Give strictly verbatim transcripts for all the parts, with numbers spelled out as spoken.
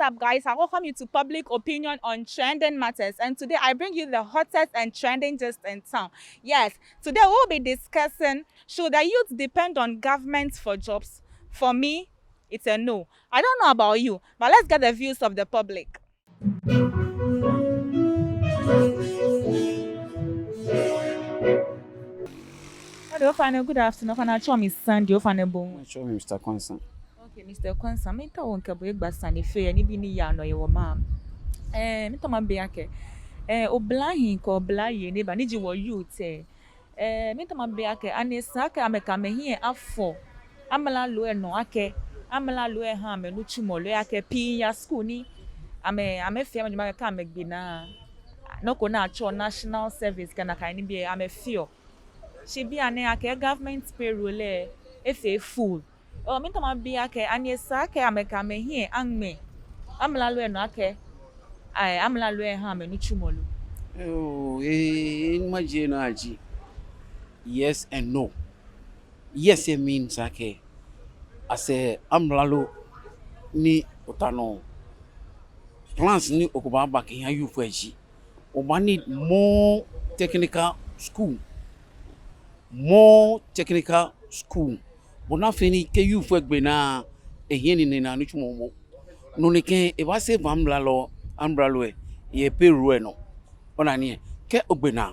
Up, guys, I welcome you to Public Opinion on Trending Matters, and today I bring you the hottest and trending gist in town. Yes, today we'll be discussing, should the youth depend on government for jobs? For me, it's a no. I don't know about you, but let's get the views of the public. Hello, ofainɛ, good afternoon. Ofainɛ, atsɛɔ mi Sunday, ofainɛ bo? Atsɛɔ mi Mister Kwanzaa. Okay, Mister Kwanzaa, miitao mikɛ bo agba sane fioo yɛ nibii ni yaa nɔ yɛ wɔmaŋ. Eh, miitao mabi akɛ, eh, oblahii kɛ oblayei ni eba, ni ji wɔ youth, eh, eh, miitao mabi akɛ, ani esa akɛ amɛkɛ amɛhiɛ afɔ amralo lɛ nɔ akɛ, amralo lɛ ha amɛ nitsumɔ loo akɛ pii yaa school ni amɛ, amɛfee amɛjwɛŋmɔ akɛ amɛgbe naa nɔ ko ni atsɛɔ national service kɛ nakai nibii lɛ amɛfeɔ. Shi bianɛ akɛ government payroll lɛ efee full. Oh, miitao mabi akɛ, ani esa akɛ amɛkɛ amɛhiɛ aŋmɛ amralo lɛ nɔ akɛ, ai, amralo lɛ ha amɛ nitsumɔ lo? Oh, eh, eh, majie naa ji yes and no. Yes, it means akɛ, as a amralo ni ota nɔ, plans ni okɛbaaba kɛha youth lɛ ji, obaa need more technical school. More technical school. Bɔ ni afee ni kɛ youth lɛ gbe naa, ehiɛ ni enina nitsumɔ momo. No nɛkɛ, ebaa save amralo, amralo lɛ, yɛ payroll lɛ nɔ. Ona nii lɛ, kɛ ogbe naa,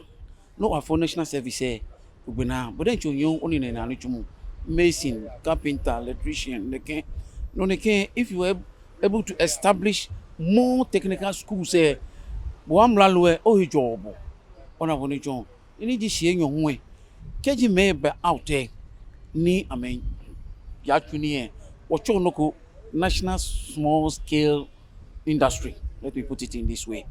ni obaafee national service lɛ, ogbe naa, bo diɛŋtsɛ onyɛŋ onina nitsumɔ. Mason, carpenter, electrician, nɛkɛ. No nɛkɛ, if you were able to establish more technical schools lɛ, bo amralo lɛ, ohe jɔɔ bo. Ona bɔ ni etsɔɔ. Ni ji shii enyɔ hu lɛ, kɛji mɛi ba out lɛ, ni amɛyatsu nii lɛ, wɔtsɛɔ nɔ ko national small scale industry. Let me put it in this way.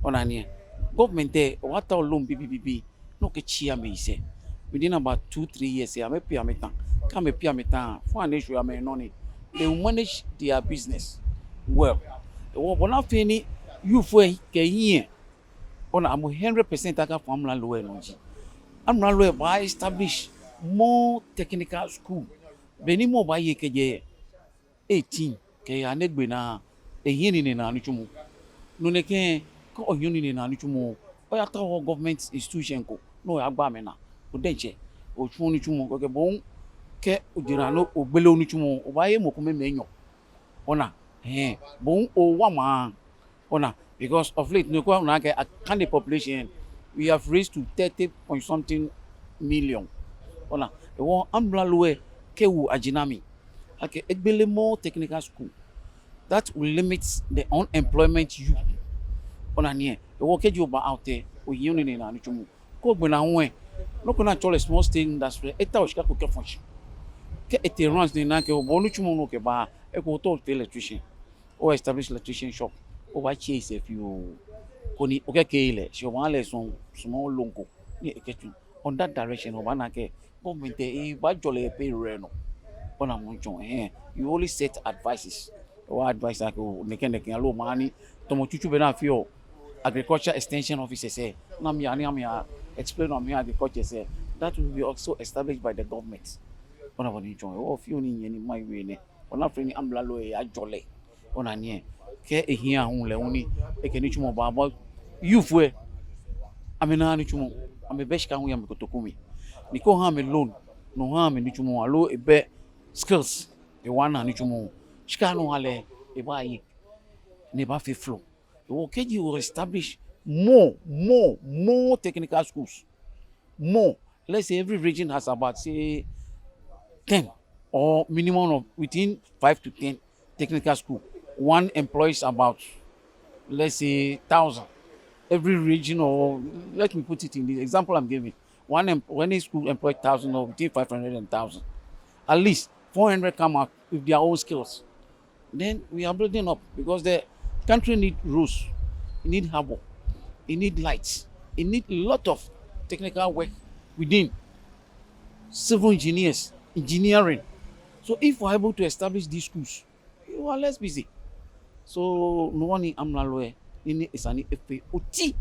Ona nii lɛ, government lɛ, wɔtao loan bibii bibii, ni okɛtsi amɛyisɛɛ. Within about two, three years lɛ, amɛ pɛ amɛta. Kɛ amɛ pɛ amɛta, fund lɛ shwɛ amɛnɔ ni, they will manage their business well. Ehewɔ bɔ ni afee ni youth lɛ kɛ ehiɛ, ona, amɛ hundred percent akafɔ amralo lɛ nɔ ji, amralo lɛ baa establish more technical school. Be ni mɔ baaye kɛjɛ eighteen kɛya ni egbe naa, ehiɛ ni enina nitsumɔ. No nɛkɛ, kɛ ohiɛ ni enina nitsumɔ, oyatao government institution ko ni oyagba amɛnaa. Bo diɛŋtsɛ otsuɔ nitsumɔ, kɛ, kɛ bo hu, kɛ ojie naa ni ogbele onitsumɔ, obaaye mɔ kome mɛi enyɔ. Ona, hɛɛ, bo hu owa maŋ. Ona, because of late, no ko na akɛ, akane population, we have raised to thirty point something million. Ona, ehewɔ amralo lɛ kɛwo ajina mli akɛ egbele more technical school. That will limit the unemployment youth. Ona nii lɛ, ehewɔ kɛji oba out lɛ, ohiɛ ni onina nitsumɔ. Kɛ ogbe naa hu lɛ, nɔ ko ni atsɛɔ lɛ small scale industry lɛ, etao shika ko kɛfɔ shi. Kɛ etee runs ni ena akɛ obɔ nitsumɔ ni okɛba, eko otao otee electrician, o establish electrician shop, obaatsi esɛɛ fioo, koni okɛke lɛ, shi obaaha lɛ some small loan ko ni ekɛtsu. On that direction, obaana akɛ government lɛ, ebaajɔɔ lɛ yɛ payroll lɛ nɔ. Ona bɔ ni etsɔɔ, eh, you only set advices. Owa advice akɛ, oh, nɛkɛ nɛkɛ, aloo maŋ ni tamɔ tsutsu be ni afeɔ agriculture extension officers lɛ, ni amɛya ni amɛya explain amɛ agriculture lɛ, that will be also established by the government. Ona bɔ ni etsɔɔ, ehewɔ fioo ni minyɛ ni mawie nɛ. Ona, fɛɛ ni amralo lɛ ajɔɔ lɛ. Ona nii lɛ, kɛ ehiɛ hu lɛ hu ni ekɛ nitsumɔ baaba, youth lɛ, amɛnaaa nitsumɔ, amɛbɛ shika hu yɛ amɛkotoku mli. Ni kɛ oha amɛ loan, ni oha amɛ nitsumɔ, aloo ebɛ skills, ewa naa nitsumɔ, shika ni oha lɛ, ebaaye ni ebaafee flow. Ehewɔ kɛji o establish more, more, more technical schools, more. Let's say every region has about, say, ten or minimum of within five to ten technical school. One employs about, let's say, thousand. Every region, or let me put it in the example I'm giving. One em-, any school employ thousand or between five hundred and thousand. At least four hundred come out with their own skills. Then we are building up because the country need roads, it need harbour, it need lights, it need a lot of technical work within. Civil engineers, engineering. So if we are able to establish these schools, you are less busy. So no hewɔ ni amralo lɛ, nii ni esa ni efee oti.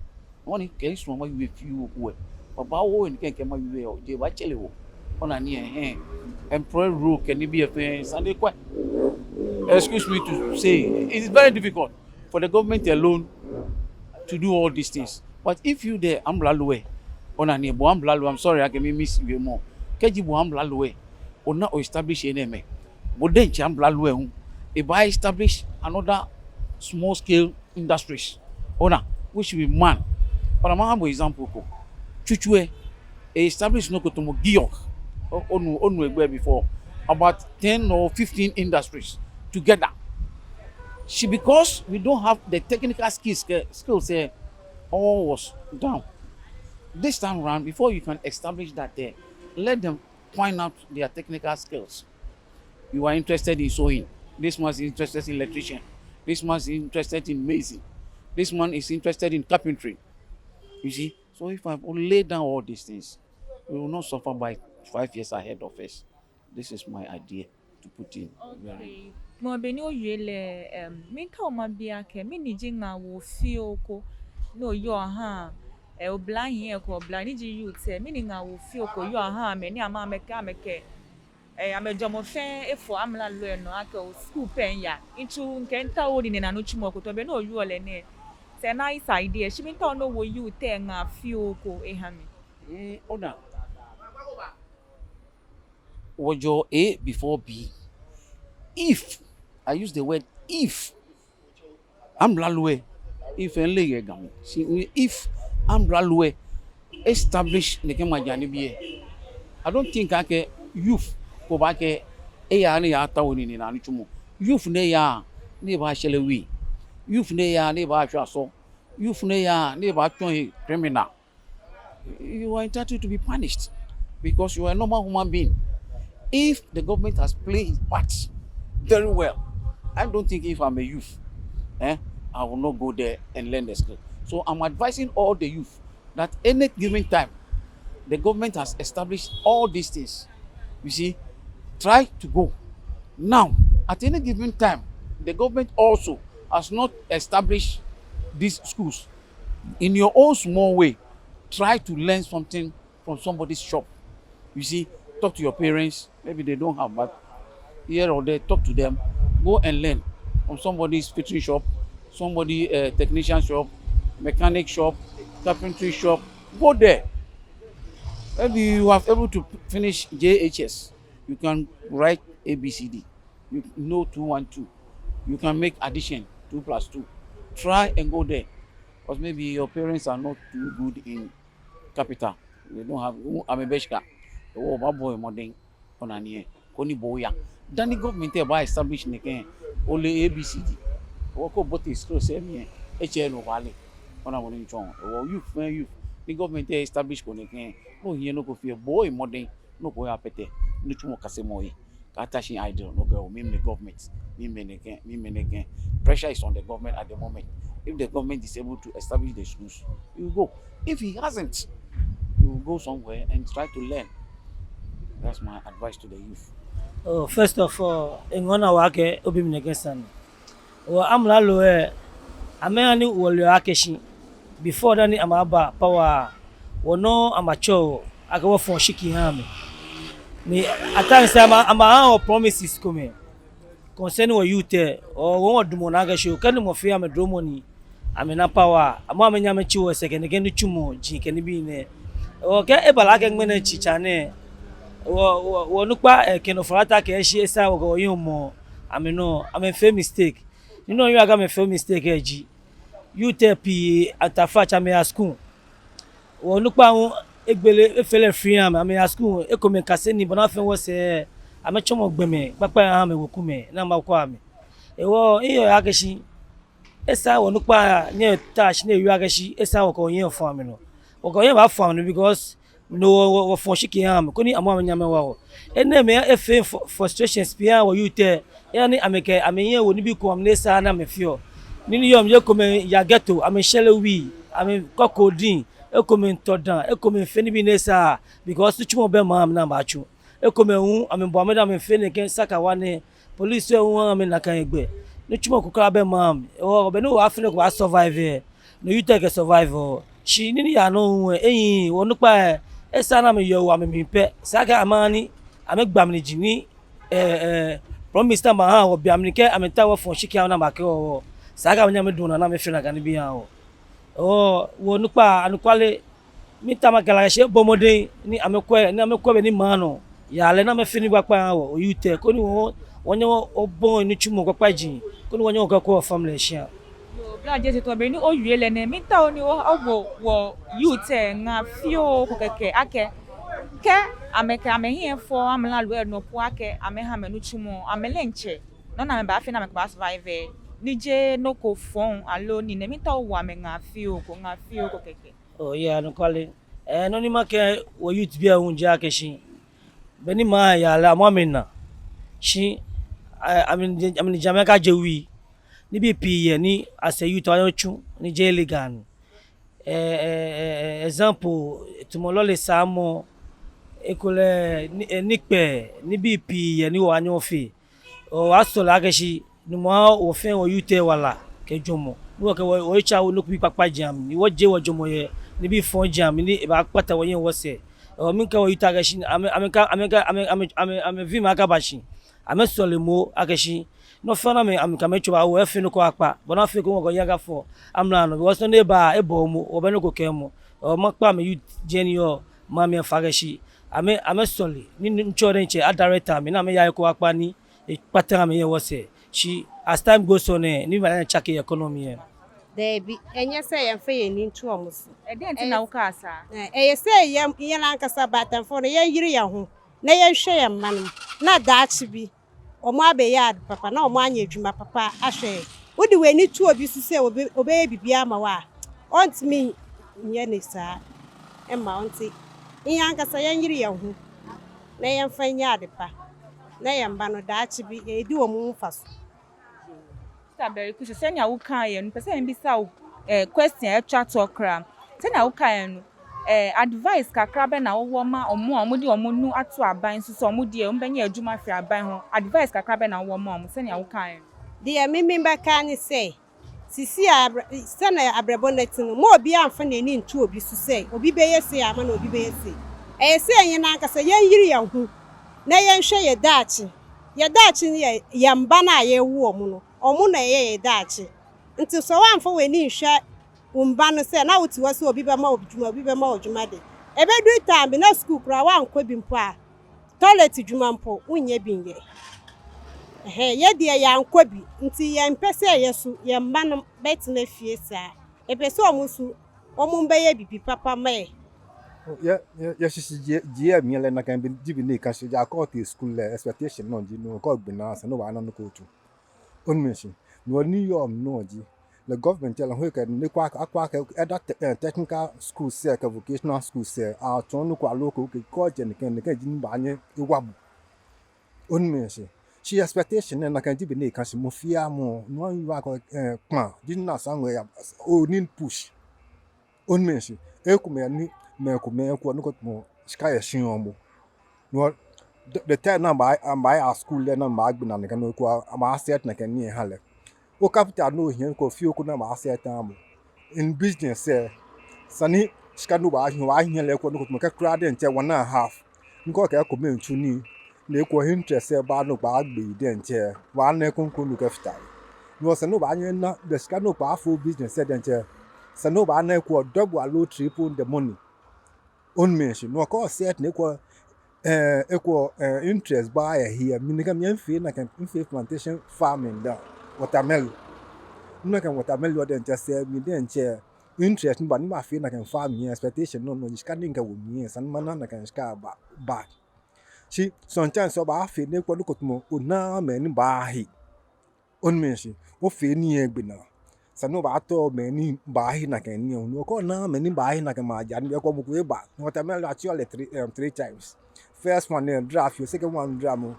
No hewɔ ni kɛ misumɔ mawie fioo ko lɛ, babaoo ni kɛ mikɛɛ mawie lɛ, jeee baatsɛre wɔ. Ona nii lɛ, eh, employ role kɛ nibii lɛ fɛɛ, sane kwɛ. Excuse me to say, it's very difficult for the government alone to do all these things. But if you the amralo lɛ, ona ni bo amralo lɛ, I'm sorry, akɛ mi miss you more. Kɛji bo amralo lɛ, ona o establish enɛɛmɛi. Bo diɛŋtsɛ amralo lɛ hu, ebaa establish another small scale industries. Ona, which will be man. Ona, maha bo example ko. Tsutsu lɛ, e establish nɔ ko tamɔ Giok. O-, onu, onu egbɛi before. About ten or fifteen industries together. Shi because we don't have the technical skills, eh, skills, eh, all was down. This time round, before you can establish that, eh, let them find out their technical skills. You are interested in sewing. This one is interested in electrician. This one is interested in mason. This one is interested in carpentry. You see? So if I lay down all these things, we will not suffer by five years ahead of us. This is my idea to put in. Okay. Mɔ beni owie lɛ, em, miitao mabi akɛ, mɛni ji ŋaawoo fioo ko ni oyɔɔ ohaa, eh, oblahii lɛ kɛ oblayei ni ji youth lɛ, mɛni ŋaawoo fioo ko oyɔɔ ohaa amɛ ni amɛ, amɛkɛ, amɛkɛ, eh, amɛjwɛŋmɔ fɛɛ efɔ amralo lɛ nɔ akɛ oo, school pɛ miiya. Mitsu mikɛ miitao nine naa nitsumɔ ko tamɔ bɔ ni owieɔ lɛ nɛɛ. Sɛ na is idea, shi miitao ni owo youth lɛ ŋaa fioo ko oha mi. Mm, ona. Wɔjɔɔ A before B. If, I use the word if, amralo lɛ, if, mileee yɛ Ga mli. Shi if amralo lɛ establish nɛkɛ maŋ jaa nibii lɛ, I don't think akɛ youth ko baakɛɛ eyaaa ni eyatao nine naa nitsumɔ. Youth ni eyaaa ni ebaashɛre wii. Youth ni eyaaa ni ebaashwa sɔ. Youth ni eyaaa ni ebaatsɔ ehe criminal. You are entitled to be punished because you are a normal human being. If the government has played his part very well, I don't think if I'm a youth, eh, I will not go there and learn the skill. So I'm advising all the youth that any given time, the government has established all these things. You see, try to go. Now, at any given time, the government also has not established these schools. In your own small way, try to learn something from somebody's shop. You see, talk to your parents. Maybe they don't have, but here or there, talk to them. Go and learn from somebody's fitting shop, somebody, uh, technician shop, mechanic shop, carpentry shop. Go there. Maybe you have able to finish J H S. You can write A B C D. You know two one two. You can make addition, two plus two. Try and go there. Because maybe your parents are not too good in capital. They don't have, amɛbɛ shika. Hewɔ obaabɔ mɔdɛŋ, ona ni, koni bo oya. Dani government lɛ baa establish nɛkɛ, ole A B C D. Hewɔ kɛ obote skul sɛɛ mli lɛ, etsɛ no vale. Ona bɔ ni mitsɔɔ. Hewɔ youth fɛɛ youth, ni government lɛ establish ko nɛkɛ, no hiɛ nɔ ko fioo, bɔ mɔdɛŋ, no ko ya pɛtɛ nitsumɔ kasemɔ lɛ. Kaata shi idle, no kɛ oo, mimli government, mimli nɛkɛ, mimli nɛkɛ. Pressure is on the government at the moment. If the government is able to establish the schools, you go. If he hasn't, you will go somewhere and try to learn. That's my advice to the youth. Oh, first of all, miiŋa wɔ akɛ obi mi nɛkɛ sane. Wɔ amralo lɛ, amɛha ni wɔle akɛ shi before dani amɛba power, wɔnɔ amɛtsɛɔ wɔ akɛ wɔfɔ̃ shiki wɔha amɛ. Ni at times amɛ, amɛhaa wɔ promises komɛi concerning wɔ youth lɛ, wɔ, wɔ, wɔdamɔ naa akɛ shi kɛ ni mɔ fɛɛ amɛdamɔ ni amɛna power, amɛ, amɛnyɛ amɛtsi wɔsɛɛ kɛ nɛkɛ nitsumɔji kɛ nibii nɛɛ. Wɔ kɛ eba lɛ akɛ ŋmɛnɛ tsitsa nɛɛ, wɔ, wɔ, wɔnukpa, eh, Ken Ofori-Atta kɛɛ shi esa wɔkɛ wɔyɔɔmɔ amɛnɔ, amɛfee mistake. Ni nɔ ni yɔɔ akɛ amɛfee mistake lɛ ji, youth lɛ pii, taflatsɛ, amɛya school. Wɔnukpa hu egbele, efee lɛ free ha amɛ, amɛya school, ekomɛi kase nii bɔ ni afee wɔsɛɛ, amɛtsɔmɔ gbɔmɛi kpakpai aha amɛ wekumɛi ni amɛkwɛ amɛ. Hewɔ miyɔɔ akɛ shi esa wɔnukpai anyɛ ata shi ni awie akɛ shi esa wɔkɛ wɔhiɛ afɔ amɛnɔ. Wɔkɛ wɔhiɛ baafɔ amɛnɔ because no wɔ, wɔ, wɔfɔ̃ shiki wɔha amɛ, koni amɛ, amɛnyɛ amɛwa wɔ. Enɛɛmɛi efee fr-, frustrations pii aha wɔ youth lɛ. Eha ni amɛkɛ amɛhiɛ wo nibii komɛi ni esaaa ni amɛfeɔ. Nii ni yɔɔ mli ji ekomɛi yaa ghetto, amɛshɛreɔ wii, amɛkɔɔ codeine, ekomɛi tɔɔ daa, ekomɛi feɔ nibii ni esaaa, because nitsumɔ bɛ maŋ mli ni abaatsu. Ekomɛi hu, amɛbɔ amɛdɛŋ amɛfee nɛkɛ sakawa nɛɛ, police lɛ hu ha amɛ nakai hegbɛ. Nitsumɔ ko kwraa bɛ maŋ mli. Hewɔ bɔ ni wɔfee nɔ ko baa survive lɛ, no youth lɛ kɛ survive-ɔ. Shi nii ni yaa nɔ hu lɛ, ehiii, wɔnukpai lɛ, esa ni amɛyɛ wɔ amɛmli pɛ. Esa akɛ amɛha ni amɛgba mli ji ni, eh, eh, promise ni amɛha wɔ, be mli ni kɛ amɛtao wɔfɔ̃ shika ni amɛkɛɛ wɔ, esa akɛ amɛnyɛ amɛdamɔ naa ni amɛfee nakai nibii amɛha wɔ. Oo, wɔnukpa, anɔkwale, miitao makɛɛ lɛ akɛ shi ebɔ mɔdɛŋ ni amɛkwɛ, ni amɛkwɛ bɔ ni maŋ nɔ yaa lɛ, ni amɛfee nii kpakpai amɛha wɔ, wɔ youth lɛ, koni wɔ, wɔnyɛ wɔbɔi nitsumɔ kpakpai ji, koni wɔnyɛ wɔkɛkwɛ wɔ family shia. Yoo, Bra Jesse, to be ni owie lɛ nɛɛ, miitao ni o, owo wɔ youth lɛ ŋaa fioo ko kɛkɛ akɛ, kɛ amɛkɛ amɛhiɛ fɔ amralo lɛ nɔ po akɛ amɛha amɛ nitsumɔ, amɛ diɛŋtsɛ, nɔ ni amɛbaafee ni amɛkɛba survive, ni jeee nɔ ko fɔŋ aloo nii nɛɛ, miitao owo amɛ ŋaa fioo ko, ŋaa fioo ko kɛkɛ. Oo, yeah, anɔkwale. Ɛɛ, nɔ ni makɛɛ wɔ youth bii lɛ hu ji akɛ shi, be ni maŋ yaa lɛ, amɛ amɛna. Shi, ɛɛ, amɛ, amɛnijiaŋ amɛkaje wui. Nibii pii yɛ ni as a youth wɔbaanyɛ wɔtsu ni jeee illegal ni. Ɛɛ, ɛɛ, ɛɛ, example, tamɔ lɔle saamɔ, ekolɛ ni, ɛɛ, nikpɛɛ, nibii pii yɛ ni wɔbaanyɛ wɔfee. Oo, wɔsɔle akɛ shi, Nyɔŋmɔ aha wɔ fɛɛ wɔ youth lɛ wala kɛ jwɛŋmɔ. Ni wɔkɛ wɔ, wɔyitsoŋ awo nɔ ko kpakpa jɛmɛ, ni wɔjie wɔjwɛŋmɔ yɛ nibii fɔŋ jɛmɛ, ni ebaakpata wɔhiɛ wɔsɛɛ. Oo, miikɛɛ wɔ youth akɛ shi, amɛ, amɛka, amɛka, amɛ, amɛ, amɛ, amɛvi amɛ akaba shi. Amɛsɔle moŋ akɛ shi, nɔ fɛɛ nɔ ni amɛ, amɛkɛ amɛtsui baawo, efee nɔ ko kpakpa. Bɔ ni afee koni wɔkɛ wɔhiɛ akafɔ amralo nɔ, because nɔ ni eba, ebɔ momo, wɔbɛ nɔ ko kɛɛmɔ. Oo, makpa amɛ youth lɛ ni yɔɔ maŋ mli lɛ fai akɛ shi, amɛ, amɛsɔle, ni, ni nuŋtsɔ diɛŋtsɛ adirect amɛ, ni amɛya he ko kpakpa ni ekpata amɛhiɛ wɔsɛɛ. Shi as time goes on lɛ, nibii baanyɛ atsake economy lɛ. Daabi, enyɛ sɛɛ yɛmfa yɛn ani nto wɔn so. Ɛɛ, dɛn nti na wokaa saa? Ɛɛ, eye sɛɛ yɛn, yɛn ankasa abatemfo no, yɛnyere yɛn ho, na yɛnhwɛ yɛn mma no, na daakye bi, wɔabɛyɛ ade papa, na wɔanya adwuma papa ahwɛ. Wode w'ani to obi so sɛ obe-, obɛyɛ biribi ama wo a, ɔntumi nyɛ no saa mma wo. Nti, yɛn ankasa yɛnyere yɛn ho, na yɛmfa nyɛ ade pa, na yɛn mma no daakye bi, yɛadi wɔn ho mfaso. Sister Beri Kushi, sɛnea wokaeɛ no, mepɛ sɛ mebisa wo, eh, question a ɛtwa toɔ koraa. Sɛnea wokaeɛ no, eh, advice kakra bɛn na wowɔ ma wɔn a wɔde wɔn nu ato aban so sɛ wɔn deɛ wɔbɛnya adwuma afiri aban hɔ? Advice kakra bɛn na wowɔ ma wɔn sɛnea wokaeɛ no? Deɛ me, mebɛka ne sɛ, sisi a abrɛ-, sɛnea abrabɔ no te no, mma obiara mfa n'ani nto obi so sɛ obi bɛyɛ sei ama no, obi bɛyɛ sei. Ɛyɛ sɛ yɛn ankasa yɛnyere yɛn ho na yɛnhwɛ yɛn daakye. Yɛn daakye no yɛ yɛn mma no a yɛrewo wɔn no. Wɔn na ɛyɛ yɛn daakye. Nti sɛ woamfa w'ani nhwɛ wo mma no sɛ na wote hɔ sɛ obi bɛma wo adwuma, obi bɛma wo adwuma de, ɛbɛduru time bi na sukuu koraa woankɔ bi mpo a, toilet adwuma mpo wonyɛ bi nyɛ. Ɛhɛɛ, yɛn deɛ yɛankɔ bi, nti yɛmpɛ sɛ yɛn nso yɛn mma no bɛtena fie saa. Yɛpɛ sɛ wɔn nso wɔbɛyɛ biribi papa ma yɛn. Yɛ, yɛ, yɛshishi ji, ji yɛ mli lɛ, nakai ji bɔ ni eka shi, ja kɛ otee school lɛ, expectation nɔ ji no, kɛ ogbe naa asa ni obaana nɔ ko otsu. Onu mishishi? Nɔ ni yɔɔ mli nɔ ji, lɛ government lɛ hu ekɛɛ ni akwa, akwa akɛ other te-, eh, technical schools lɛ kɛ vocational schools lɛ, atsɔɔ nɔ ko aloo ko, kɛ ojɛ nɛkɛ, nɛkɛ ji nɔ ni baanyɛ ewa bo. Onu mishishi? Shi expectation nɛɛ, nakai ji bɔ ni eka shi, mɔ fɛɛ mɔ, nɔ ni yɔɔ akɛ, eh, kpaa, ji nɔ ni asaŋ ya, o need push. Onu mishishi? Ekomɛi ni, mɛi komɛi eko nɔ ko tamɔ shika yɛ shi yɔɔ mɔ. No, the, the time ni amɛba, amɛbaya school lɛ ni amɛbagbe naa nɛkɛ nɔ ko, amɛbaa set nɛkɛ nii aha lɛ. O capital ni ohiɛ ko fioo ko ni amɛbaa set aha bo. In business lɛ, esa ni shika ni obaahiɛ, obaahiɛ lɛ eko nɔ ko tamɔ kɛ kura diɛŋtsɛ one and a half. Ni kɛ okɛ ekomɛi tsu nii, ni eko interest lɛ ba ni obaagbe diɛŋtsɛ, obaana eko nɔ ko ni okɛfata he. No esa ni obaanyɛ ona, the shika ni obaafee business lɛ diɛŋtsɛ, esa ni obaana eko double aloo triple the money. Onu mishishi? No kɛ o set ni eko, eh, eko, eh, interest ba yɛ he, mi nɛkɛ mifee nakai, mifee plantation farming da, watermelon. Nɛkɛ watermelon diɛŋtsɛ sɛɛ, mi diɛŋtsɛ interest ni ba ni mafee nakai farming, expectation nɔ, no ji shika ni mikɛwo mli, esa ni mana nakai shika ba, ba. Shi sometimes obaafee ni eko nɔ ko tamɔ onaaa mɛi ni baahe. Onu mishishi? Ofee nii egbe naa. Esa ni obaatao mɛi ni baahe nakai nii. No kɛ onaaa mɛi ni baahe nakai, maja ni be ko mɔ ko eba. No watermelon lɛ atswa lɛ three, um, three times. First one lɛ dara fioo, second one dara mɔ.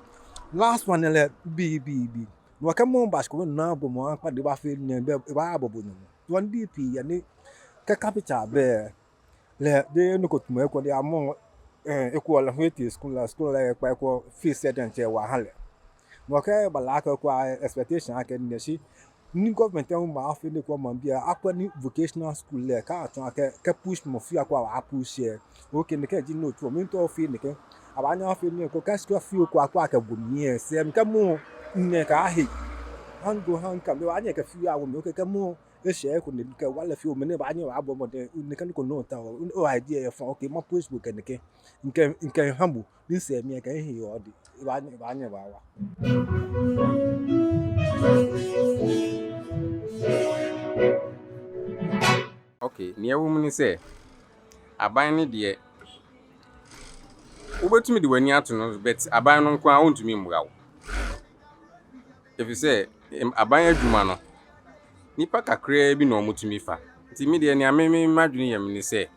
Last one lɛ bii, bii, bii. No kɛ mɔ ba shi ko, mɔ naa bo mɔ akpa de ba fee nii, be, ebaabɔ bo nyɔmɔ. Wɔn bii pii yɛ ni kɛ capital bɛ lɛ, de nɔ ko tamɔ eko de amɔ, eh, eko lɛ hu etee school lɛ, school lɛ ekpa eko fees lɛ diɛŋtsɛ ewa aha lɛ. No kɛ ebala akɛ eko a expectation akɛ nii shi, ni government lɛ hu baafee ni eko maŋbii lɛ akwɛ ni vocational school lɛ, kɛ atsɔɔ akɛ, kɛ push mɔ fɛɛ akɔ abaa push lɛ. Okay, nɛkɛ ji nɔ ni otsuɔ, miitao ofee nɛkɛ. Abaanyɛ afee nii eko, kɛ shika fioo ko akɔ akɛgbe mli lɛ, sɛɛ mikɛɛ mɔ, Nɛkɛ ahe. Hand go hand come. Ebaanyɛ kɛ fioo awo mli, okɛɛ kɛ mɔ eshɛ eko nɛɛ kɛ wala fioo mli nɛɛ, ebaanyɛ ebaabɔ mɔdɛŋ. Nɛkɛ nɔ ko nɔ ta o. O idea yɛ fine. Okay, ma post bo kɛ nɛkɛ. Mikɛ, mikɛha bo. Ni sɛɛ mi kɛ hi yɔ de. Ebaanyɛ, ebaanyɛ ebaawa. Okay, nea ewo mu ne sɛ, aban no deɛ, wobɛtumi de w'ani ato no, but aban no nko ara wontumi mmua wo. Efisɛ, em, aban adwuma no, nnipa kakraa bi na wɔtumi fa. Nti me deɛ, nea me, me, m'adwene yɛ me ne sɛ,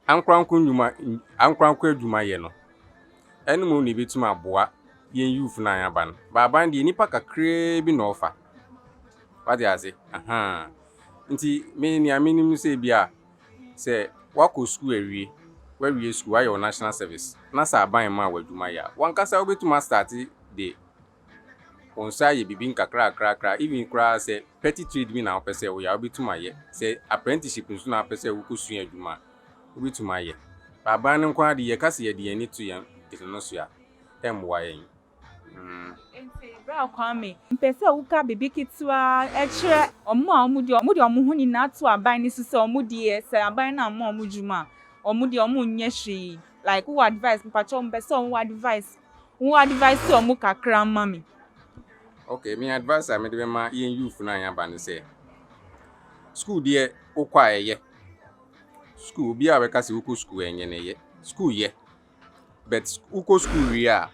ankorankoro nnwuma, ankorankoro adwuma yɛ no, ɛno mmom na ebetumi aboa yɛn youth no a yɛaba no. But aban deɛ, nnipa kakraa bi na wɔfa. Wate ase? Ahaa. Nti me, nea menim ne sɛ, ebia sɛ woakɔ sukuu awie, woawie sukuu, woayɛ wo national service, na sɛ aban mmaa wo adwuma yɛ a, w'ankasa wobɛtumi astarte de wo nsa ayɛ biribi nkakrakrakra, even koraa sɛ petty trade bi na wopɛ sɛ woyɛ a, wobɛtumi ayɛ. Sɛ apprenticeship nso na wopɛ sɛ wokɔsua adwuma a, wobɛtumi ayɛ. But aban no nko ara de, yɛka sɛ yɛde yɛn ani to yɛn dede no so a, ɛmmoa yɛn. Mm. Enti, Bra Kwame, mepɛ sɛ woka biribi ketewa kyerɛ wɔn a wɔde, wɔde wɔn ho nyinaa to aban no so sɛ wɔn deɛ, sɛ aban no amma wɔn adwuma a, wɔn deɛ, wɔnyɛ hwee. Like, wo advice, mpakyɛw, mepɛ sɛ wo advice, wo advice wɔn kakra ma me. Okay, me advice a mede bɛma yɛn youth no a yɛaba ne sɛ, sukuu deɛ, wokɔ a ɛyɛ. Sukuu, obiara bɛka sɛ wokɔ sukuu a ɛnyɛ no, ɛyɛ. Sukuu yɛ. But wokɔ sukuu wie a,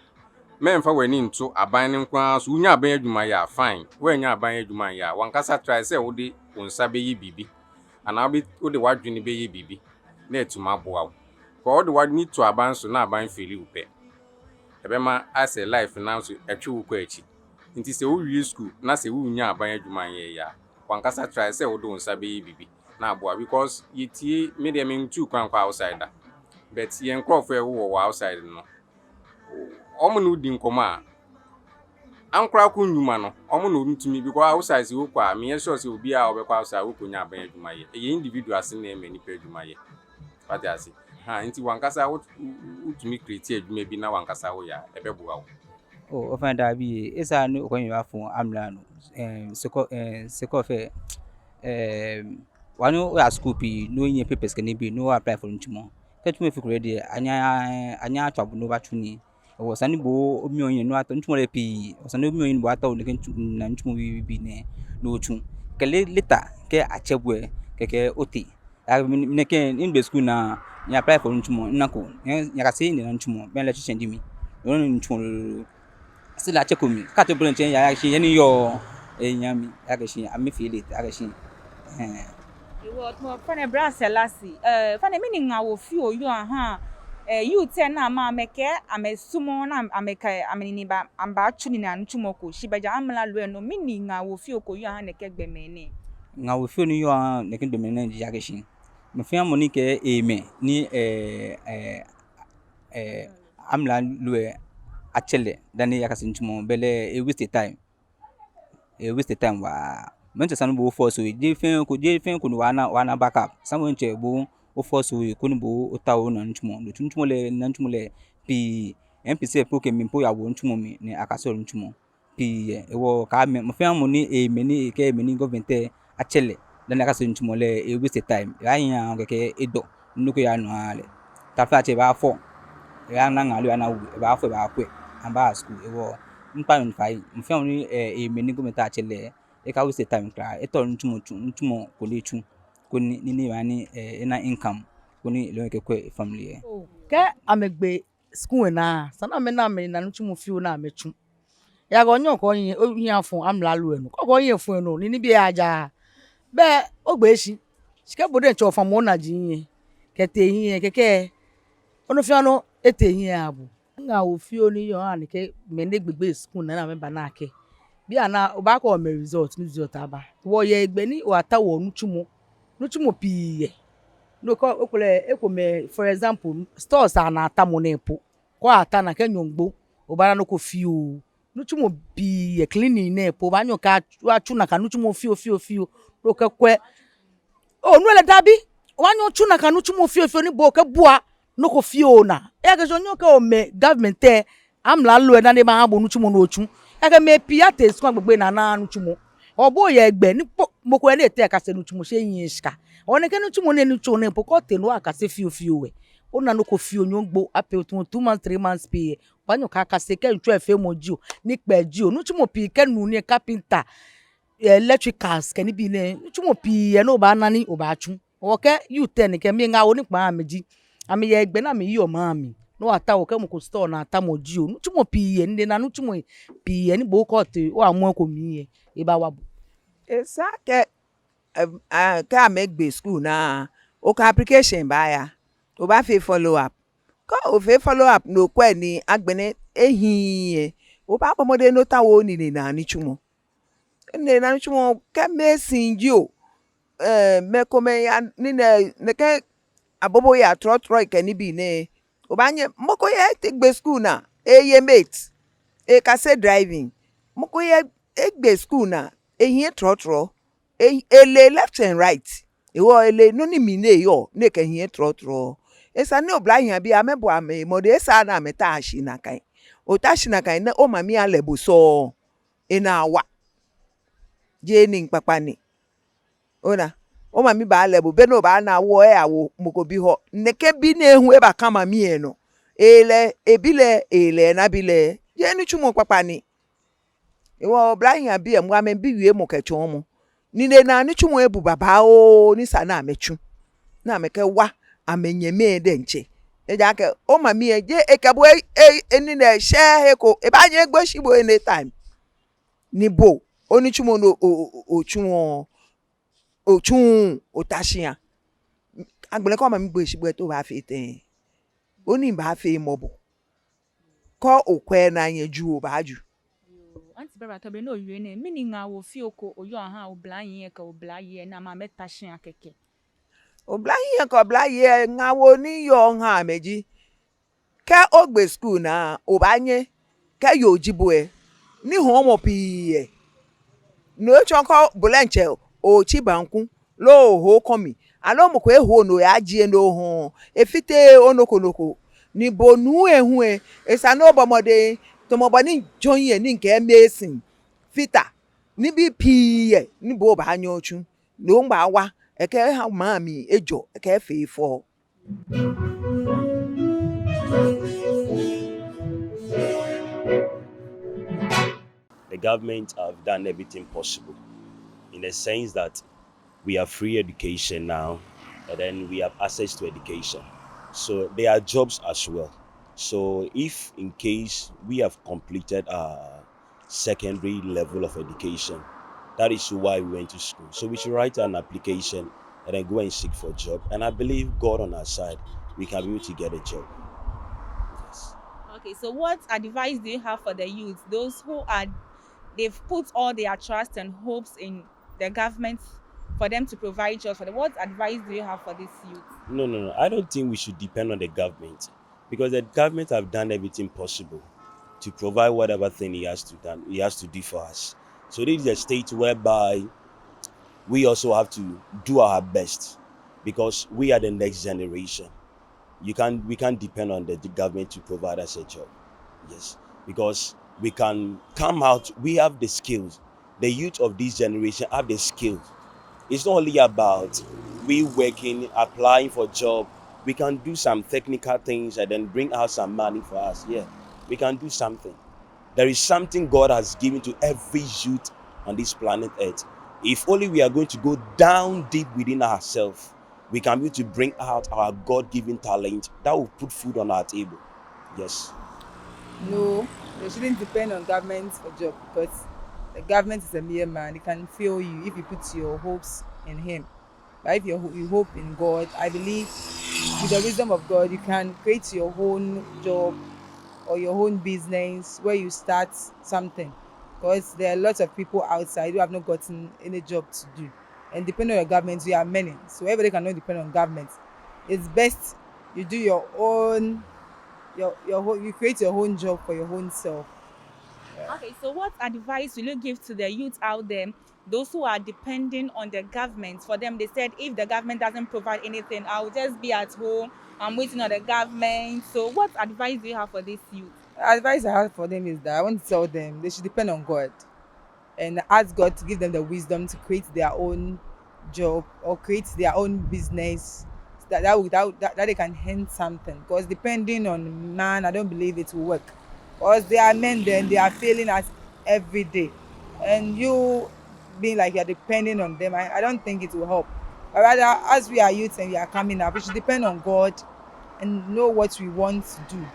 mɛmfa w'ani nto aban no nko ara so. Wonya aban adwuma yɛ a, fine. Woannya aban adwuma anyɛ a, w'ankasa try sɛ wode wo nsa bɛyɛ biribi. Anaa wobɛ-, wode w'adwene bɛyɛ biribi, na atumi aboa wo. Kɔ wode w'ani to aban so na aban feeli wo pɛ, ɛbɛma asɛ life no nso atwe wo kɔ akyi. Nti sɛ wowie sukuu na sɛ wonnya aban adwuma nyɛɛɛ a, w'ankasa try sɛ wode wo nsa bɛyɛ biribi na aboa, because yɛtie, me deɛ mentu kwan kɔ outside da, but yɛn nkurɔfoɔ a ɛwowɔ wɔ outside no, wɔn ne wodi nkɔmmɔ a, ankorankoro nnwuma no, wɔn na wɔtumi, because outside sɛ wokɔ a, menyɛ sure sɛ obiara a ɔbɛkɔ outside wokɔnya aban adwuma yɛ. Ɛyɛ individuals na ɛma nnipa adwuma yɛ. Wate ase? Ha, nti w'ankasa wo-, wo-, wotumi create adwuma bi na w'ankasa woyɛ a, ɛbɛboa wo. Oh, ofainɛ, dabi, esa ni okɔ nyɛ afɔ amla no. Eh, sɛ kɔ, eh, sɛ kɔ fɛ, eh, wani oya school pii, ni onyɛ papers kɛ nibii, ni o apply for nitsumɔ. Kɛ nitsumɔ fee kuro deɛ, anyɛ, anyɛ atswa bo ni obatsu nii. Ewɔ, esa ni bo omiɔ ohiɛ ni otao nitsumɔ lɛ pii. Esa ni omiɔ ohiɛ ni bo otao nɛkɛ nitsu-, na nitsumɔ bibii nɛɛ ni otsu. Kɛ le-, later, kɛ atsɛ bo lɛ, kɛkɛ otee. Ya, mi, mi nɛkɛ, migbe school naa, mi apply for nitsumɔ, minako, ya, yakase ni na nitsumɔ, bɛ electrician ji mi. No nitsumɔ lolo. Still atsɛko mi. Kɛ atsɛko mi lɛ, ya, yakɛ shi, yɛ ni yɔɔ, eh, nya mi, yakɛ shi, amɛfee late, yakɛ shi. Eh. Ewɔ, tamɔ ofainɛ, Bra Selassie, eh, ofainɛ, mɛni ŋaawoo fioo oyɔɔ oha, eh, youth lɛ ni amɛ, amɛkɛɛ amɛsumɔɔɔ ni amɛkɛ amɛnine ba, amɛbaatsu nii na nitsumɔ ko, shi bɛ ja amralo lɛ nɔ, mɛni ŋaawoo fioo ko oyɔɔ oha nɛkɛ gbɔmɛi nɛɛ? Ŋaawoo fioo ni miyɔɔ miha nɛkɛ gbɔmɛi nɛɛ ji akɛ shi, mɔ fɛɛ mɔ ni kɛɛ eemɛ ni, eh, eh, eh, amralo lɛ atsɛ lɛ dani eyakase nitsumɔ, belɛ e waste time. E waste time waa. Mɛni tsɛ, esa ni bo o force ohe. Jeee fɛɛ ko, jeee fɛɛ ko ni obaana, obaana backup. Esa ni bo ntsɛ bo o force ohe koni bo otao ona nitsumɔ. No otsu nitsumɔ lɛ, ona nitsumɔ lɛ pii. N P C F po kɛ mɛi po yawo nitsumɔ mli ni akase nitsumɔ pii yɛ. Ewɔ, kɛ amɛ, mɔ fɛɛ mɔ ni eemɛ ni ekɛɛ eemɛ ni government lɛ atsɛ lɛ dani eyakase nitsumɔ lɛ, e waste time. Ebaanyiɛ kɛkɛ edɔ, nɔ ko yaa nɔ aha lɛ. Taflatsɛ ebaafɔ, ebaana ŋa loo ebaana wu, ebaafɔ, ebaakwɛ, amɛbaa school. Ewɔ, miikpa mɛi fai, mɔ fɛɛ mɔ ni, eh, eemɛ ni government atsɛ lɛ, eka waste time kwraa, etao nitsumɔ tsu, nitsumɔ ko ni etsu, koni, ni, ni ebaa ni, eh, ena income, koni lɛ hu ekɛkwɛ e family lɛ. Kɛ amɛgbe school lɛ naa, esa ni amɛna amɛnine nitsumɔ fioo ni amɛtsu. Yakɔ nyɛ okɔ nyɛ, ohiɛ afɔ amralo lɛ nɔ. Kɛ okɔ nyɛ fɔ enɔ, ni nibii lɛ aja. Bɛ ogbee shi. Shi kɛ bo diɛŋtsɛ ofamɔ onaji hiɛ, kɛtee hiɛ, kɛkɛ, onɔ fɛɛ nɔ etee hiɛ aha bo. Ŋaawoo fioo ni miyɔɔ miha nɛkɛ mɛi ni gbegbe school naa ni amɛba naa akɛ, bianɛ obaakɔ amɛ result, ni result aba. Wɔyɛ hegbɛ ni wɔtaoɔ nitsumɔ. Nitsumɔ pii yɛ. No ko, ekolɛ, ekomɛi, for example, stores anaa tamɔ nɛɛ po. Kɛ ota naa kɛ nyɔŋ gbo, obaana nɔ ko fioo. Nitsumɔ pii yɛ, cleaning nɛɛ po, obaanyɛ okɛ, oyaatsu nakai nitsumɔ fioo, fioo, fioo. No kɛkwɛ. Oh, no lɛ dabi. Obaanyɛ otsu nakai nitsumɔ fioo, fioo ni bo okɛbua nɔ ko fioo naa. Ejaakɛ shi onyɛŋ okɛɛ omɛ government lɛ amralo lɛ na ni ebaha bo nitsumɔ ni otsu. Ejaakɛ mɛi pii atee skul agbɛnɛ ni anaaa nitsumɔ. Obaaya gbɛ ni po, mɔ ko yɛ ni etee ekase nitsumɔ shi ehiɛɛɛ shika. Ona akɛ nitsumɔ ni enitsumɔ nɛɛ po kɛ otee ni okase fioo fioo lɛ, ona nɔ ko fioo nyɔŋ gbo, apɛ otu two months, three months pay lɛ, obaanyɛ okakase kɛ ŋtsɔ efeemɔ jio, nikpɛɛ jio, nitsumɔ pii kɛ nuu ni carpenter, electricals kɛ nibii nɛɛ, nitsumɔ pii yɛ ni obaana ni obaatsu. Okɛ youth lɛ ni kɛ mi ŋaawoo ni kpaa amɛ ji, amɛyɛ gbɛ ni amɛyeɔ maŋ mli. Ni otaoɔ okɛ mɔ ko store naa tamɔ jio. Nitsumɔ pii yɛ, nine naa nitsumɔ pii yɛ ni bo kɛ otee, oha mɔ ko mli lɛ, ebaawa bo. Esa akɛ, em, a, kɛ amɛgbe skul naa, okɛ application baaya, obaafee follow up. Kɛ ofee follow up ni okwɛ ni agbɛnɛ ehiii lɛ, obaabɔ mɔdɛŋ ni otao onine naa nitsumɔ. Nine naa nitsumɔ kɛ mason jio, eh, mɛi komɛi yaa nine, nɛkɛ aboboyaa trɔtrɔi kɛ nibii nɛɛ. Obaanyɛ mɔ ko yɛ etee egbe skul naa, eye mate, ekase driving. Mɔ ko yɛ egbe skul naa, ehiɛ trɔtrɔ, e-, ele left and right. Ehewɔ ele nɔ ni mli ni eyɔɔ, ni ekɛhiɛ trɔtrɔ. Esa ni oblahii abii amɛbɔ amɛ mɔdɛŋ, esaaa ni amɛta shi nakai. Ota shi nakai ni omami alɛ bo sɔŋŋ, enaa wa. Jeee nii kpakpa ni. Ona, omami baalɛ bo, be ni obaana awo lɛ, awo mɔ ko bi hɔ. Nɛkɛ bi nɛɛ hu ebaka mami lɛ nɔ. Elɛ, ebi lɛ, elɛ, enabi lɛ. Jeee nitsumɔ kpakpa ni. Ehewɔ oblahii abii amɛ, amɛbi wiemɔ kɛ tsɔɔmɔ. Nine naa nitsumɔ ebu babaoo ni sa ni amɛtsu, ni amɛkɛwa amɛnyɛmimɛi diɛŋtsɛ. Ejaakɛ omami lɛ jeee ekɛ bo e, e, enine shɛɛɛ he ko, ebaanyɛ egbe shi bo anytime. Ni bo, onitsumɔ ni o, o, o, otsuɔ, otsuuu, ota shi a. Agbɛnɛ kɛ omami gbe shi bo lɛ, te obaafee tɛŋŋ? Onii baafee mɔbɔ. Kɛ okwɛ ni anyɛ juu, obaaju. Yoo, Auntie Barbara, tɔ be ni owie nɛɛ, mɛni ŋaawoo fioo ko oyɔɔ oha oblahii lɛ kɛ oblayei lɛ ni amɛta shi kɛkɛ? Oblahii lɛ kɛ oblayei lɛ, ŋaawoo ni miyɔɔ miha amɛ ji, kɛ ogbe skul naa, obaanyɛ, kɛ yoo ji bo lɛ, ni hɔɔmɔ pii yɛ, no etsɔɔ kɛ bo diɛŋtsɛ otsi banku, loo oho kɔmi, aloo mɔ ko eho ni oyajie ni ohɔɔ, efiteee onɔ ko nɔ ko. Ni bo nuu lɛ hu lɛ, esa ni obɔ mɔdɛŋ, tamɔ bɔ ni mijɔɔ lɛ ni mikɛ mason fata, nibii pii yɛ ni bo obaanyɛ otsu. No ŋgba wa, ekɛha maŋ mli ejɔ, ekɛfee fɛo. The government have done everything possible in the sense that we have free education now, and then we have access to education. So there are jobs as well. So if in case we have completed our secondary level of education, that is why we went to school. So we should write an application and then go and seek for a job. And I believe God on our side, we can be able to get a job. Yes. Okay, so what advice do you have for the youth, those who are, they've put all their trust and hopes in the government for them to provide jobs for them? What advice do you have for these youth? No, no, no. I don't think we should depend on the government, because the government have done everything possible to provide whatever thing he has to done, he has to do for us. So this is a state whereby we also have to do our best, because we are the next generation. You can't, we can't depend on the, the government to provide us a job. Yes, because we can come out, we have the skills. The youth of this generation have the skills. It's not only about we working, applying for job. We can do some technical things and then bring out some money for us. Yeah, we can do something. There is something God has given to every youth on this planet Earth. If only we are going to go down deep within ourselves, we can be able to bring out our God-given talent that will put food on our table. Yes. No, they shouldn't depend on government for job, because the government is a mere man. He can fail you if you put your hopes in him. But if you, you hope in God, I believe with the wisdom of God, you can create your own job or your own business where you start something. Because there are lots of people outside who have not gotten any job to do. And depending on your government, we are many. So everybody cannot depend on government. It's best you do your own, your, your whole, you create your own job for your own self. Yeah. Okay, so what advice will you give to the youth out there, those who are depending on the government? For them, they said, "If the government doesn't provide anything, I'll just be at home. I'm waiting on the government." So what advice do you have for this youth? The advice I have for them is that I want to tell them they should depend on God and ask God to give them the wisdom to create their own job or create their own business, so that, that, would- that, that, that they can earn something. Because depending on man, I don't believe it will work. Because they are men, then they are failing us every day. And you being like you're depending on them, I, I don't think it will help. But rather, as we are youth and we are coming up, we should depend on God and know what we want to do.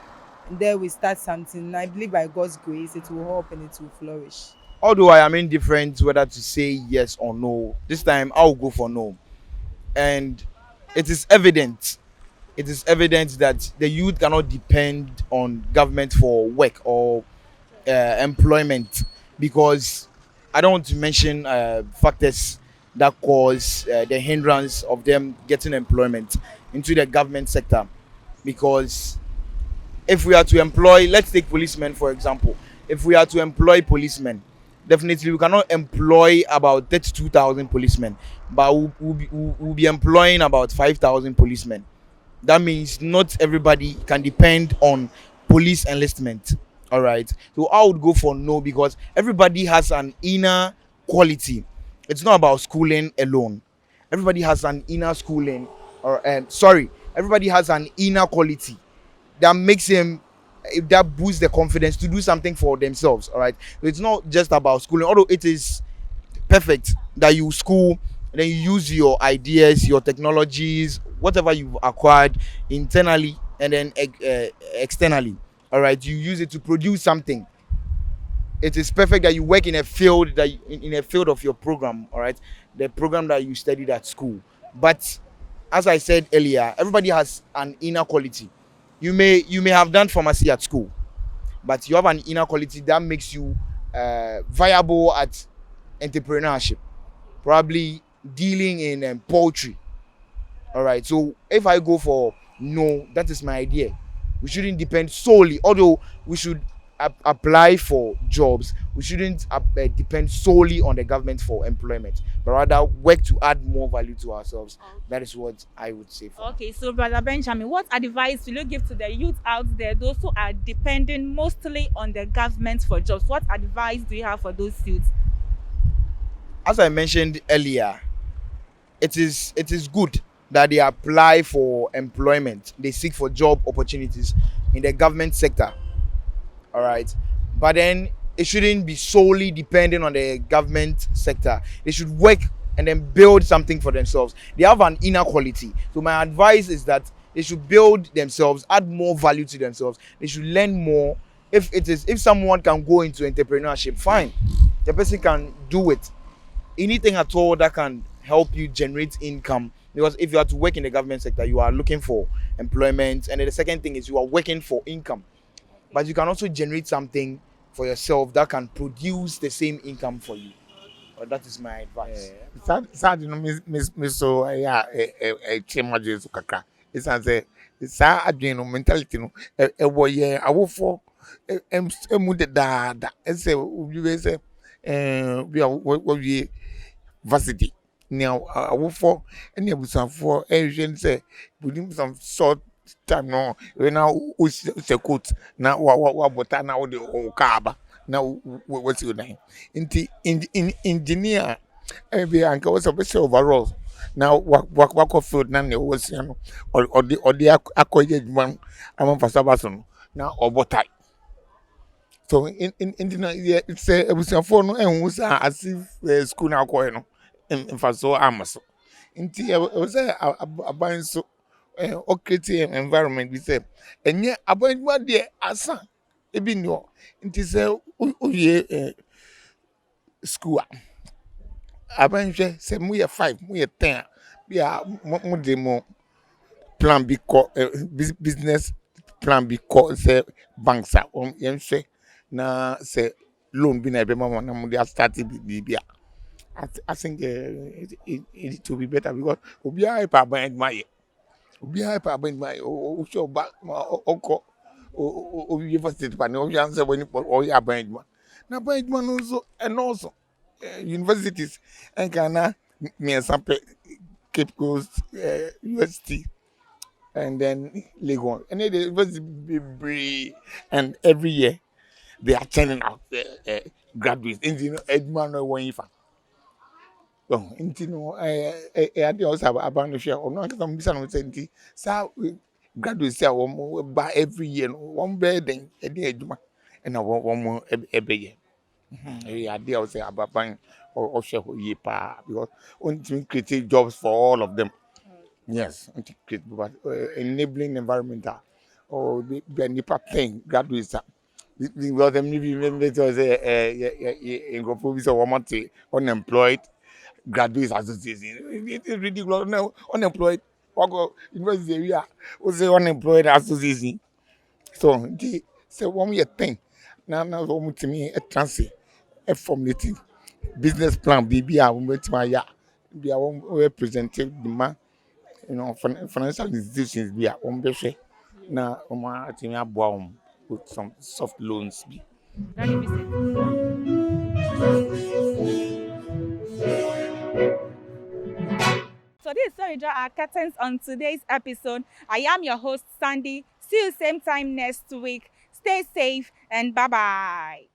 And then we start something. And I believe by God's grace, it will help and it will flourish. Although I am indifferent whether to say yes or no, this time I will go for no. And it is evident, it is evident that the youth cannot depend on government for work or uh, employment, because I don't want to mention uh, factors that cause uh, the hindrance of them getting employment into the government sector. Because if we are to employ, let's take policemen for example, if we are to employ policemen, definitely we cannot employ about thirty-two thousand policemen, but we'll, we'll, be, we'll, we'll be employing about five thousand policemen. That means not everybody can depend on police enlistment. All right. So I would go for no, because everybody has an inner quality. It's not about schooling alone. Everybody has an inner schooling, or um, sorry, everybody has an inner quality that makes him, eh, that boosts the confidence to do something for themselves. All right. So it's not just about schooling, although it is perfect that you school and then you use your ideas, your technologies, whatever you've acquired internally and then ex- uh, externally. All right, you use it to produce something. It is perfect that you work in a field that you, in, in a field of your program. All right, the program that you studied at school. But as I said earlier, everybody has an inner quality. You may you may have done pharmacy at school, but you have an inner quality that makes you uh, viable at entrepreneurship. Probably dealing in um, poultry. All right. So if I go for no, that is my idea. We shouldn't depend solely, although we should ap- apply for jobs, we shouldn't ap- uh, depend solely on the government for employment, but rather work to add more value to ourselves. That is what I would say for Okay, so Brother Benjamin, what advice will you give to the youth out there, those who are depending mostly on the government for jobs? What advice do you have for those youths? As I mentioned earlier, it is it is good that they apply for employment, they seek for job opportunities in the government sector. All right. But then it shouldn't be solely dependent on the government sector. They should work and then build something for themselves. They have an inner quality. So my advice is that they should build themselves, add more value to themselves. They should learn more. If it is, if someone can go into entrepreneurship, fine. The person can do it. Anything at all that can help you generate income. Because if you are to work in the government sector, you are looking for employment. And then the second thing is you are working for income. But you can also generate something for yourself that can produce the same income for you. But that is my advice. Saa saa de no me me me so ɛyɛ a ɛ ɛ ɛkyɛ ma adwene so kakra. Esan sɛ saa adwene no, mentality no, ɛ ɛwɔ yɛn awofoɔ ɛ ɛm ɛmu dedaada. Ɛsɛ obi bɛ sɛ ɛɛ obi a wɔ wɔwie varsity. Nea awofoɔ ɛne abusuafoɔ ɛhwehwɛ ne sɛ, within some short time no, ɛbɛ na wohyɛ coat na wabɔ tie na wode wo car aba na wasi wo dan. Nti engineer ɛbi anka wosɛ wobɛhyɛ overall na wakɔ field na nea ɔwɔ sua no ɔde akɔyɛ adwuma no ama mfaso aba so no na ɔbɔ tie. So nti na sɛ abusuafoɔ no ɛhu saa ase school na akɔɛ no mfaso ama so. Nti ɛwɔ sɛ aban nso ɔ create environment bi sɛ ɛnyɛ aban adwuma deɛ asa ebi ni hɔ. Nti sɛ wowie school a aban hwɛ sɛ moyɛ five moyɛ ten a bi a mode mo plan bi kɔ business plan bi kɔ sɛ banks a yɛnhwɛ na sɛ loan bi na ɛbɛma mo na mode astart biribi a I think it will be better because obiara pɛ aban adwuma yɛ. Obiara pɛ aban adwuma yɛ. Wohwɛ ɔba ma ɔkɔ owie university pa ne ɔhwɛ ansɛ wani ɔyɛ aban adwuma. Na aban adwuma no nso ɛnɔɔso. Universities ɛnka na mmiɛnsa pɛ, Cape Coast, U S T, and then Legon. And they universities bebree, and every year they are churning out uh, uh, graduates. Nti no, adwuma no wɔ nfa. Nti no, eh, eh, eh, adeɛ a ɔsɛ aba no hwɛ, ɔno ankasa mobisa no sɛ nti saa graduates a wɔn ba every year no, wɔn bɛyɛ dɛn, ɛdeɛn adwuma ɛna wɔn wɔn ɛbɛyɛ. Ɛyɛ adeɛ a ɔsɛ ababan ɔhwɛ hɔ yie paa, because ɔntumi create jobs for all of them. Yes, ɔntumi create, but uh, enabling environment a ɔbɛ nipa pɛn graduates a, because ɛmɛ bi mɛmɛ sɛ ɛ ɛ nkurɔfoɔ bi sɛ wɔn te unemployed graduates association. It is ridiculous. Unemployed, wɔkɔ university awie a, ɔsɛ unemployed association. So nti sɛ wɔn yɛ pɛn na na wɔn tumi ɛtena ase ɛformulate business plan biribi a wɔn bɛtumi ayɛ a, bi a wɔn bɛ present de ma you know financial institutions bi a wɔn bɛhwɛ na wɔn atumi aboa wɔn with some soft loans bi. So this is where we draw our curtains on today's episode. I am your host, Sandy. See you same time next week. Stay safe and bye-bye.